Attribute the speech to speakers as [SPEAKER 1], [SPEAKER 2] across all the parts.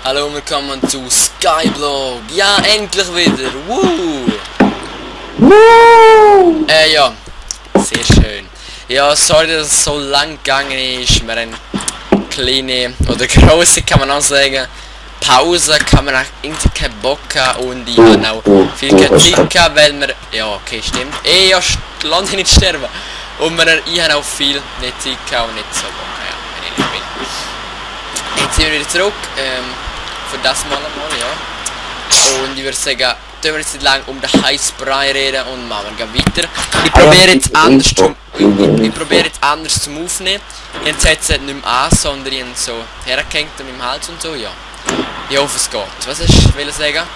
[SPEAKER 1] Hallo und willkommen zu Skyblock. Ja, endlich wieder. Woo! Ja, sehr schön. Ja, sorry, dass es so lang gegangen ist. Wir haben kleine oder große, kann man auch sagen, Pause, kann man auch irgendwie keinen Bock haben und ich habe auch viel keine Zeit gehabt, weil wir... Ja, okay, stimmt. Ja, lass dich nicht sterben. Und ich habe auch viel nicht Zeit gehabt und nicht so Bock, ja, wenn ich ehrlich bin. Jetzt sind wir wieder zurück, für das Mal einmal, ja. Und ich würde sagen, tun wir jetzt nicht lang um den heißen Brei reden und machen wir weiter. Ich probiere jetzt anders zum Aufnehmen. Jetzt hat es nicht mehr an, sondern ich habe so hergehängt an meinem Hals und so, ja. Ich hoffe es geht. Was hast du wollen sagen?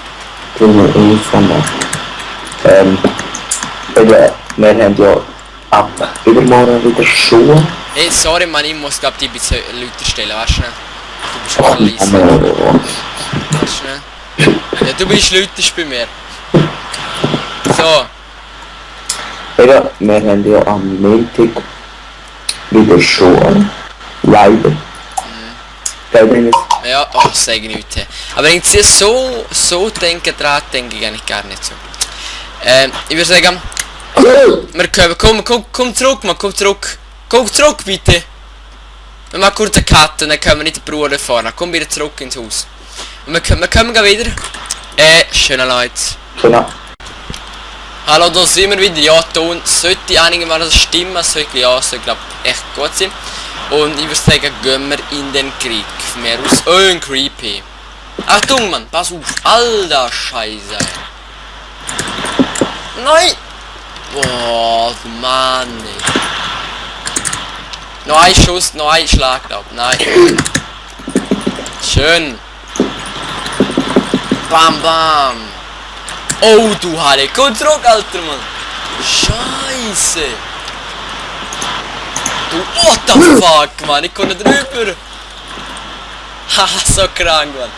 [SPEAKER 2] Wir haben ja ab übermorgen wieder Schuhe.
[SPEAKER 1] Hey, sorry Mann, ich muss glaube ich ein bisschen lauter stellen, weißt du? Du bist auch leise. Weißt du? Ja, du bist lautest bei mir. So.
[SPEAKER 2] Ja, wir haben ja am Montag wieder Schuhe. Leider.
[SPEAKER 1] Ja, oh, sage ich nicht. Aber wenn ich jetzt so denke, denke ich eigentlich gar nicht so. Ich würde sagen, wir können, komm zurück, Mann, komm zurück bitte. Wir machen kurz einen Cut und dann können wir nicht den Bruder fahren. Komm wieder zurück ins Haus. Und wir können wieder. Schöne Leute.
[SPEAKER 2] Genau.
[SPEAKER 1] Hallo, da sind wir wieder. Ja, Ton sollte einigermaßen stimmen, sollte glaube echt gut sein. Und ich würde sagen, gehen wir in den Krieg. Mehr aus. Oh, ein Creepy. Achtung, Mann, pass auf. Alter Scheiße. Nein! Boah, Mann. Noch ein Schuss, noch ein Schlag, glaub. Nein. Schön. Bam, bam. Oh, du Halle. Komm zurück, Alter, Mann. Scheiße. Du, what the fuck, Mann. Ich konnte drüber. Haha, so krank, Mann.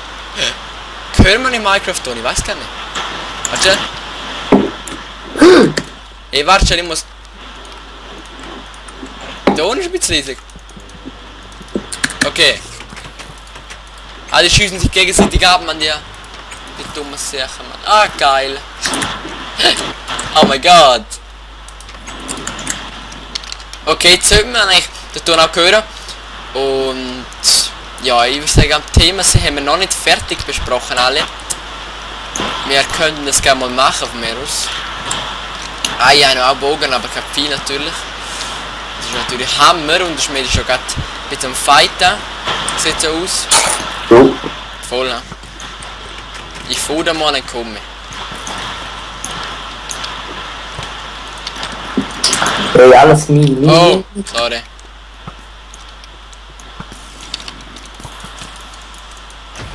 [SPEAKER 1] Hören wir in Minecraft, Toni? Ich weiß gar nicht. Warte. Ey, warte schon, ich muss... Der Ton ist ein bisschen riesig. Okay. Alle schießen sich gegenseitig ab, Mann, ja. Die dumme Sache, Mann. Ah, geil. Oh mein Gott. Okay, jetzt sollten wir eigentlich den Ton auch hören. Und... Ja, ich würde sagen, am Thema haben wir noch nicht fertig besprochen, alle. Wir könnten das gerne mal machen von mir aus. Ah, ich habe noch auch Bogen, aber kein Vieh natürlich. Das ist natürlich Hammer und das Schmied ist schon gerade ein bisschen am Fighten. Sieht so aus.
[SPEAKER 2] So.
[SPEAKER 1] Voll, ne? Ich fuhr da mal und komme.
[SPEAKER 2] Ey, alles mein.
[SPEAKER 1] Oh, sorry.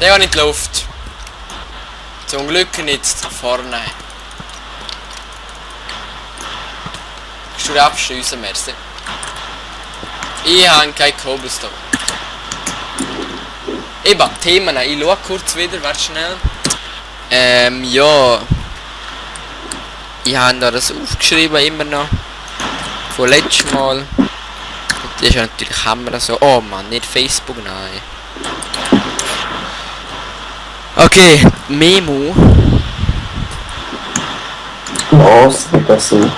[SPEAKER 1] Der hat nicht die Luft. Zum Glück nicht vorne. Kannst du abschiessen, merci. Ich habe kein Cobblestone. Eben, Themen. Ich schaue kurz wieder, warte schnell. Ja. Ich habe da das aufgeschrieben, immer noch. Von letztem Mal. Und das ist natürlich Hammer so. Oh Mann, nicht Facebook, nein. Okay, Memo.
[SPEAKER 2] Los, nicht so.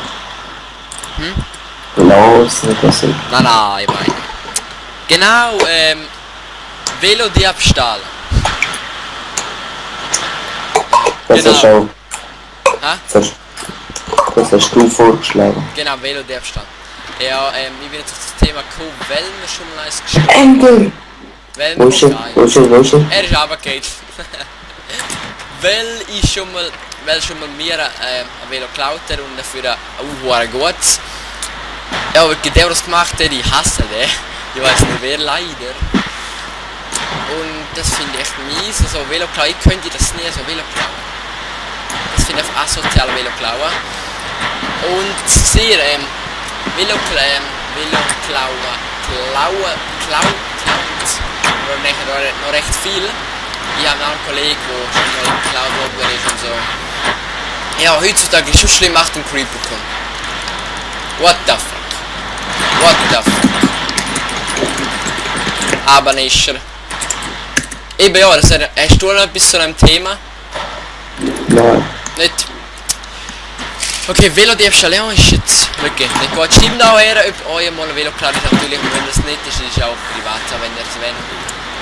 [SPEAKER 2] Los, nicht so.
[SPEAKER 1] Nein, ich meine. Genau, Velodiebstahl.
[SPEAKER 2] Das
[SPEAKER 1] Genau.
[SPEAKER 2] ist auch.
[SPEAKER 1] Hä?
[SPEAKER 2] Das hast du vorgeschlagen.
[SPEAKER 1] Genau, Velodiebstahl. Ja, ich bin jetzt auf das Thema gekommen, weil wir schon mal eins geschrieben
[SPEAKER 2] Ender!
[SPEAKER 1] weil
[SPEAKER 2] Wo ist er? Wo ist er? Wo ist er?
[SPEAKER 1] Er ist runtergefallen. weil schon mal mir ein Velo geklaut hat und dafür auch gut. Ja, aber der das gemacht hat, ich hasse den. Ich weiß nicht wer, leider. Und das finde ich echt mies, so Velo klauen. Ich könnte das nie so Velo klauen. Das finde ich einfach asozial, Velo klauen. Und sehr, Velo klauen. Noch recht viel. Ich habe noch einen Kollegen, der schon mal geklaut worden ist und so. Ja, heutzutage ist es schon schlimm, 8 Creeper kommen. What the fuck? Aber ist er. Eben ja, das hast du noch etwas zu einem Thema?
[SPEAKER 2] Nein.
[SPEAKER 1] Nicht? Okay, Velodiebstahl ist jetzt wirklich nicht gut. Stimmt auch her, ob euer mal ein Velo klar ist natürlich, und wenn das nicht ist, ist es auch privat, wenn ihr es wollt.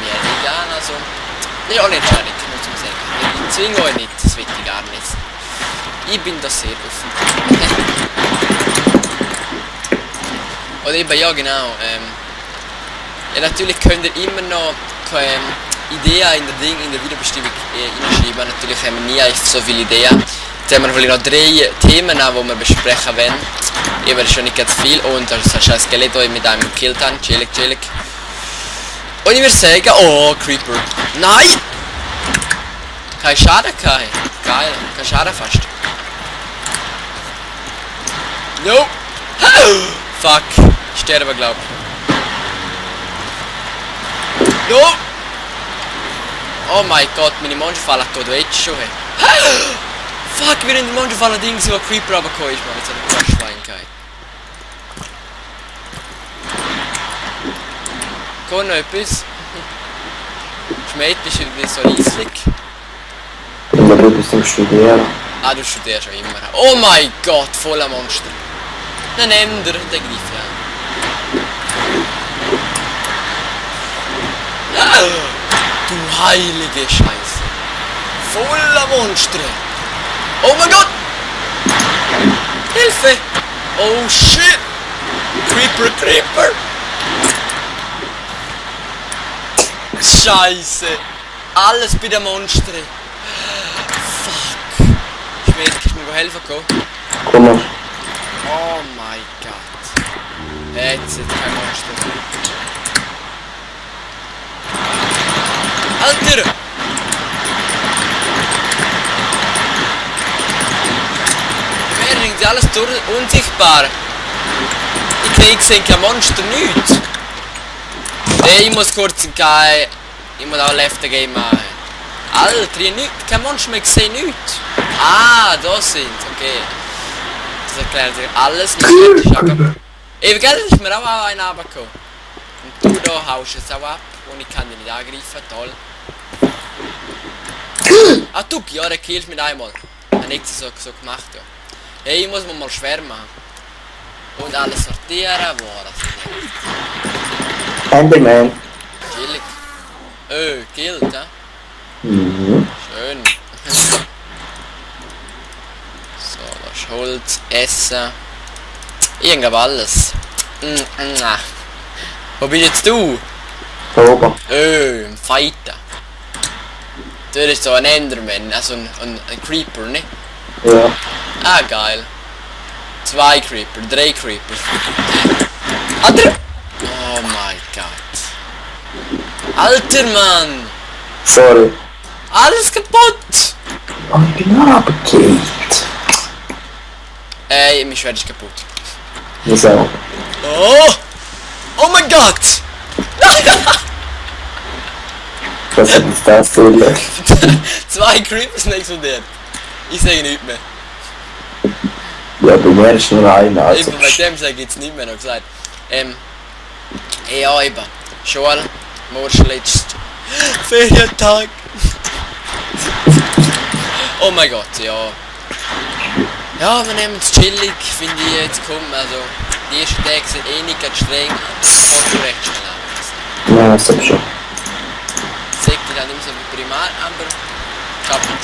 [SPEAKER 1] Mir egal, also. Ja, nicht schwierig, muss man sagen. Ich zwinge euch nicht, das will ich gar nicht. Ich bin da sehr offen. Oder eben, ja genau, ja natürlich könnt ihr immer noch Ideen in der Videobestimmung hineinschreiben. Natürlich haben wir nie echt so viele Ideen. Jetzt haben wir vielleicht noch 3 Themen, die wir besprechen wollen. Eben, das ist schon nicht ganz viel. Und das ist ein Skelett, das ich mit einem gekillt habe. Chillig, chillig. Und ich würde sagen, oh, Creeper. Nein! Kein Schaden gehabt. Geil, kein Schaden fast. No! Fuck. Ich sterbe, glaub ich. No! Oh mein Gott, meine Monsterfalle hat gerade jetzt schon. Fuck, wir in die Monsterfalle Dings, wo Creeper runtergekommen ist, man. Jetzt hat er Schwein gehabt. Kommt noch etwas? Schmäht, bist du wieder so riesig?
[SPEAKER 2] Und du bist am Studieren.
[SPEAKER 1] Ah, du studierst schon immer. Oh mein Gott, voller Monster. Ein Ender, der greift ja. Du heilige Scheiße. Voller Monster. Oh mein Gott. Hilfe. Oh shit. Creeper, Creeper. Scheiße. Alles bei den Monstern. Fuck. Schmied, kannst du mir helfen?
[SPEAKER 2] Komm mal.
[SPEAKER 1] Oh mein Gott. Jetzt ist kein Monster. Alter! Wer bringt alles durch unsichtbar? Ich sehe kein Monster, nichts. Hey, ich muss kurz gehen. Ich muss auch Left Game machen. Alter, ich nicht, kein Monster mehr gesehen, nichts. Ah, da sind okay. Das erklärt sich alles mit Eben, gell, ist mir auch einer runtergekommen. Und du da haust jetzt auch ab und ich kann dich nicht angreifen, toll. Ah, du, ja, der killt mit einmal. Hat nichts so gemacht, ja. Hey, ich muss mir mal schwer machen. Und alles sortieren, wo das
[SPEAKER 2] Enderman.
[SPEAKER 1] Chillig. Killt, ja?
[SPEAKER 2] Mhm.
[SPEAKER 1] Schön. So, das ist Holz, Essen. Irgendwas alles. Wo bist jetzt du?
[SPEAKER 2] Da oben.
[SPEAKER 1] Im Fighten. Du bist so ein Enderman, also ein Creeper, ne?
[SPEAKER 2] Ja.
[SPEAKER 1] Ah, geil. 2 Creeper, 3 Creeper. Alter! Oh mein Gott. Alter Mann!
[SPEAKER 2] Sorry.
[SPEAKER 1] Alles kaputt!
[SPEAKER 2] Oh, ich bin runtergekillt.
[SPEAKER 1] Mein Schwert ist kaputt.
[SPEAKER 2] Wieso?
[SPEAKER 1] Oh! Oh mein Gott!
[SPEAKER 2] Was hat jetzt das so gelöscht?
[SPEAKER 1] 2 Creepers sind explodiert. Ich sage nichts mehr.
[SPEAKER 2] Ja, bei mir ist nur einer, also.
[SPEAKER 1] Eben, bei dem sage ich jetzt nicht mehr noch gesagt. Ja, eben. Schule, morgen letztes Ferientag. Oh mein Gott, ja. Ja, wir nehmen es chillig, finde ich jetzt kommen. Also, die ersten Tage sind eh nicht ganz streng. Kommt du recht schnell an.
[SPEAKER 2] Ja, das hab ich schon.
[SPEAKER 1] Sagt ich dann immer so wie Primar, aber klappt schon.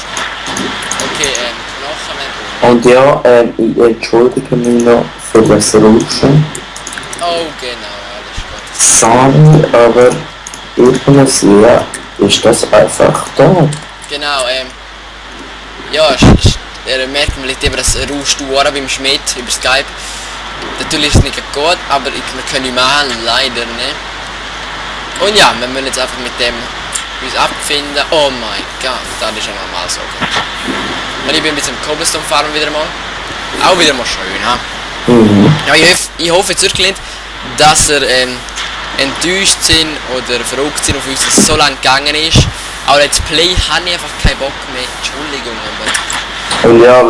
[SPEAKER 1] Okay, nachher.
[SPEAKER 2] Und ja, ich entschuldige mich noch für das Rutschen.
[SPEAKER 1] Oh, genau, ja, das ist gut.
[SPEAKER 2] Sorry, aber irgendwie ist das einfach da.
[SPEAKER 1] Genau, ja, merkt man eben, das rauscht du auch beim Schmied über Skype. Natürlich ist es nicht gut, aber wir können nicht machen, leider nicht. Und ja, wir müssen jetzt einfach mit dem uns abfinden. Oh mein Gott, das ist ja normal so. Und ich bin ein bisschen Cobblestone fahren wieder mal. Auch wieder mal schön, ha?
[SPEAKER 2] Mhm.
[SPEAKER 1] Ja, ich hoffe jetzt wirklich nicht, dass ihr enttäuscht sind oder verrückt sind auf uns, dass es so lange gegangen ist. Aber Let's Play habe ich einfach keinen Bock mehr. Entschuldigung, aber...
[SPEAKER 2] Und ja,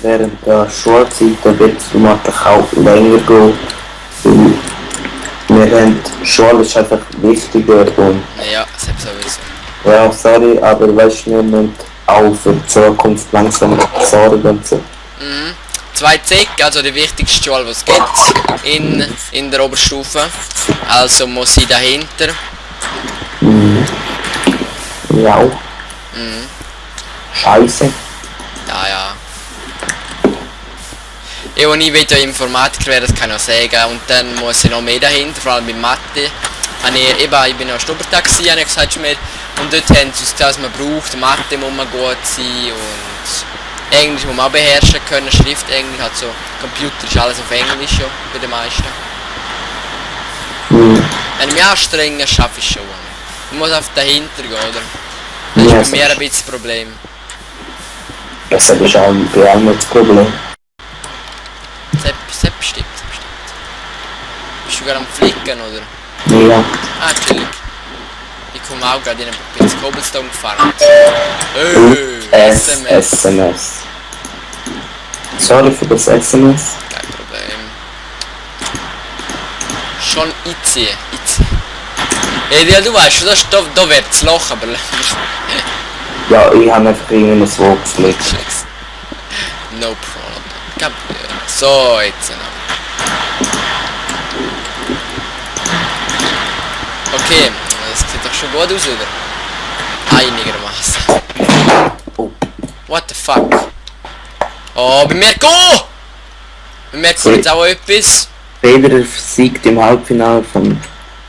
[SPEAKER 2] während der Schulzeit wird es vermutlich auch länger gehen. Weil wir wir haben, Schule ist einfach wichtiger und
[SPEAKER 1] Ja, selbst sowieso.
[SPEAKER 2] ja, sorry, aber weißt du, wir müssen auch für die Zukunft langsam sorgen und so.
[SPEAKER 1] Mhm. 2 Zek, also die wichtigste Schule, die es gibt in der Oberstufe. Also muss sie dahinter.
[SPEAKER 2] Mhm. Ja.
[SPEAKER 1] Mhm.
[SPEAKER 2] Scheiße.
[SPEAKER 1] Ja. Ja, und ich will ja Informatiker werden, das kann ich auch sagen. Und dann muss ich noch mehr dahinter, vor allem bei Mathe. Ich bin ja Stubbertag gewesen, habe ich gesagt mir. Und dort haben sie uns gesagt, was man braucht. Mathe muss man gut sein und Englisch muss man auch beherrschen können. Schriftenglisch, halt so. Computer ist alles auf Englisch schon bei den meisten.
[SPEAKER 2] Mhm.
[SPEAKER 1] Wenn ich mich anstrenge, schaffe ich schon. Man muss auf dahinter gehen, oder? Das ist
[SPEAKER 2] Ja,
[SPEAKER 1] bei mir ein bisschen das Problem.
[SPEAKER 2] Das ist auch bei allem das Problem.
[SPEAKER 1] Sepp bestimmt. Bist du gerade am Flicken, oder?
[SPEAKER 2] Ja.
[SPEAKER 1] Ah, chillig. Ich komme auch gerade ins Cobblestone gefahren. SMS.
[SPEAKER 2] SMS. Sorry für das SMS.
[SPEAKER 1] Kein Problem. Schon IC. Ja, du weißt, da wird das Loch, aber...
[SPEAKER 2] Ja, ich habe einfach irgendwas wo geflickt.
[SPEAKER 1] No problem. Kein Problem. So, jetzt noch. Okay, das sieht doch schon gut aus, oder? Einigermaßen.
[SPEAKER 2] Oh.
[SPEAKER 1] What the fuck? Oh, bei mir go! Bei mir kommt jetzt auch etwas.
[SPEAKER 2] Federer siegt im Halbfinale von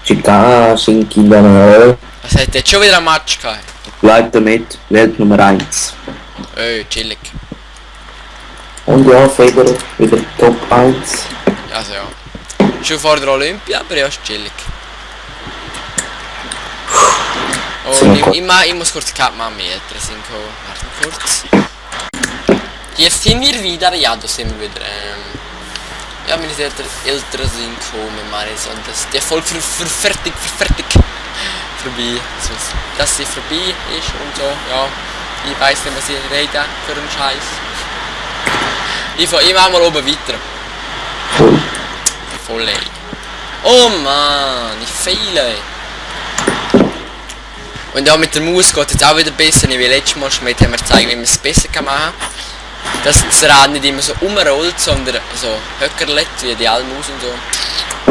[SPEAKER 2] Chicago Shinkidan.
[SPEAKER 1] Was hat jetzt schon wieder ein Match gehabt?
[SPEAKER 2] Bleibt damit Welt Nummer 1.
[SPEAKER 1] Chillig.
[SPEAKER 2] Und ja, Federer wieder Top 1.
[SPEAKER 1] Also ja. Schon vor der Olympia, aber ja, ist chillig. Oh, ich muss kurz Cut machen, meine Eltern sind gekommen. Warte kurz. Jetzt sind wir wieder, ja, da sind wir wieder. Ja, meine Eltern sind gekommen, meine ich, und das die Folge fertig. Vorbei. Dass sie vorbei ist und so, ja. Ich weiß nicht, was ich rede für einen Scheiß. Ich mach mal oben weiter. Voll ey. Oh Mann, ich fehle. Und ja, mit der Maus geht es jetzt auch wieder besser. Wie letztes Mal schon haben wir gezeigt, wie man es besser machen kann. Dass das Rad nicht immer so umrollt, sondern so höckerlet, wie die alle Maus und so.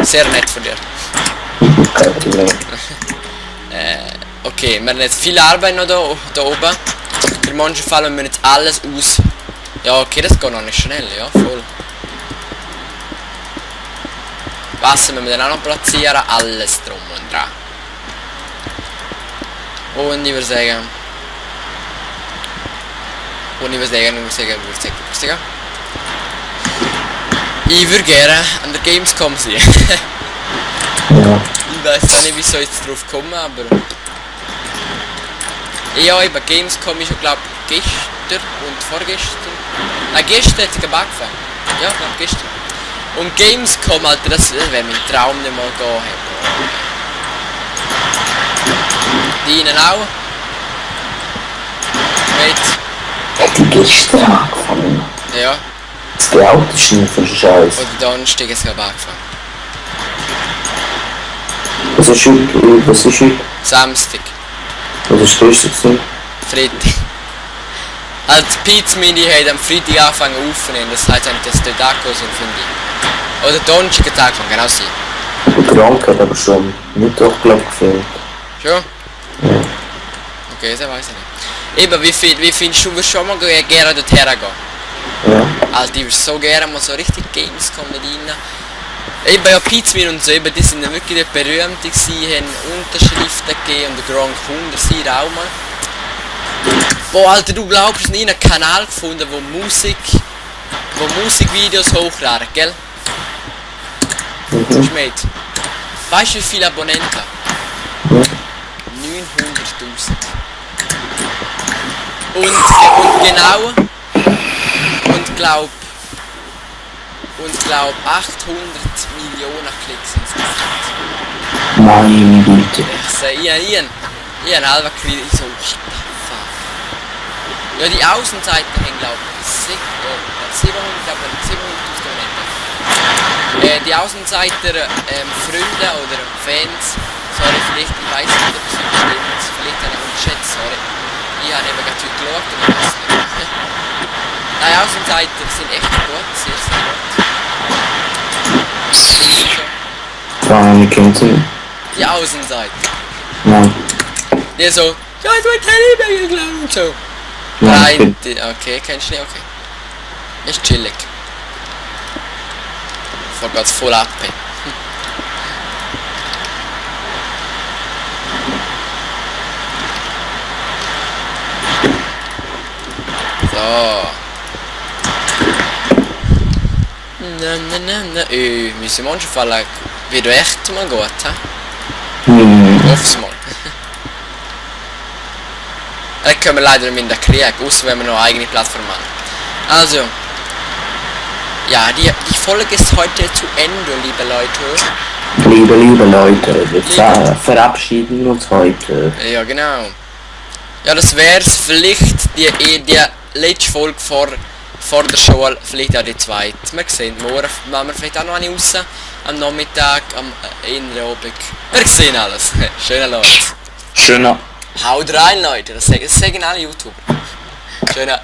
[SPEAKER 1] Sehr nett von dir. Okay, wir haben jetzt viel Arbeit noch da oben. Für manche Fälle müssen wir jetzt alles aus... Ja, okay, das geht noch nicht schnell, ja, voll. Wasser müssen wir dann auch noch platzieren, alles drum und dran. Und ich würde sagen... Ich würde gerne an der Gamescom sein.
[SPEAKER 2] Ja.
[SPEAKER 1] Ich weiß auch nicht, wieso ich jetzt drauf komme, aber... Ja, eben Gamescom ist ja, glaube ich, gestern und vorgestern. Nein, gestern hat es angefangen. Ja, ich glaube gestern. Und Gamescom, Alter, das wäre mein Traum nicht mal gehen. Die Ihnen auch? Mit?
[SPEAKER 2] Die gestern angefangen.
[SPEAKER 1] Ja.
[SPEAKER 2] Das Auto ist nicht für Scheiß.
[SPEAKER 1] Oder Donnerstag ist es gerade angefangen.
[SPEAKER 2] Was ist heute?
[SPEAKER 1] Samstag.
[SPEAKER 2] Was ist das jetzt?
[SPEAKER 1] Freitag. Also die Pizza-Mini hat am Freitag angefangen aufzunehmen, das heißt, das dort angekommen sind, finde ich. Oder Donnerstag hat angefangen, genau sein.
[SPEAKER 2] Der Gronk hat aber schon Mittwoch, glaube ich, gefehlt.
[SPEAKER 1] Schon?
[SPEAKER 2] Ja.
[SPEAKER 1] Okay, das weiß ich nicht. Eben, wie findest du, wirst schon mal gerne dort hergehen?
[SPEAKER 2] Ja.
[SPEAKER 1] Alter, ich würde so gerne mal so richtig Games kommen rein. Eben ja Pizza und so, eben, die sind wirklich dort berühmt gewesen, haben Unterschriften gegeben und der Gronk 100 sie auch mal. Boah, Alter, du glaubst, ich habe einen Kanal gefunden, wo Musikvideos hochladen, gell?
[SPEAKER 2] Mhm.
[SPEAKER 1] Schmied. Weißt du, wie viele Abonnenten?
[SPEAKER 2] Ja.
[SPEAKER 1] 900.000. Und genau, und glaub 800 Millionen Klicks insgesamt.
[SPEAKER 2] Meine Güte.
[SPEAKER 1] Ich sag, ich habe halber Krieg, ich so, what the fuck. Ja, die Außenseiten haben, glaube ich, 700.000 Abonnenten. Die Außenseiter Freunde oder Fans, sorry, vielleicht, ich weiß nicht, ob es stimmt, vielleicht habe ich unterschätzt, sorry. Ich habe eben gerade heute geschaut und ich weiß nicht. Nein, Außenseiter sind echt gut, sehr, sehr gut.
[SPEAKER 2] Fragen, kennt sie?
[SPEAKER 1] Die Außenseiter.
[SPEAKER 2] Nein.
[SPEAKER 1] Die so, ja, ich will Teddybär geklaut und so.
[SPEAKER 2] Nein,
[SPEAKER 1] Okay, kennst du nicht, okay. Ist chillig. Voll geht's voll ab. So. Müssen wir schon fallen. Wie du echt mal gut, hä? Aufs Mal. Dann können wir leider nicht in den Krieg, außer wenn wir noch eine eigene Plattform haben. Also. Ja, die Folge ist heute zu Ende, liebe Leute.
[SPEAKER 2] Liebe Leute, wir verabschieden uns heute.
[SPEAKER 1] Ja, genau. Ja, das wär's. Vielleicht die letzte Folge vor der Schule, vielleicht auch die zweite. Wir sehen, morgen machen wir vielleicht auch noch eine raus. Am Nachmittag, in der Abend. Wir sehen alles. Schöner Leute.
[SPEAKER 2] Schöner.
[SPEAKER 1] Haut rein, Leute. Das sagen alle YouTuber. Schöner.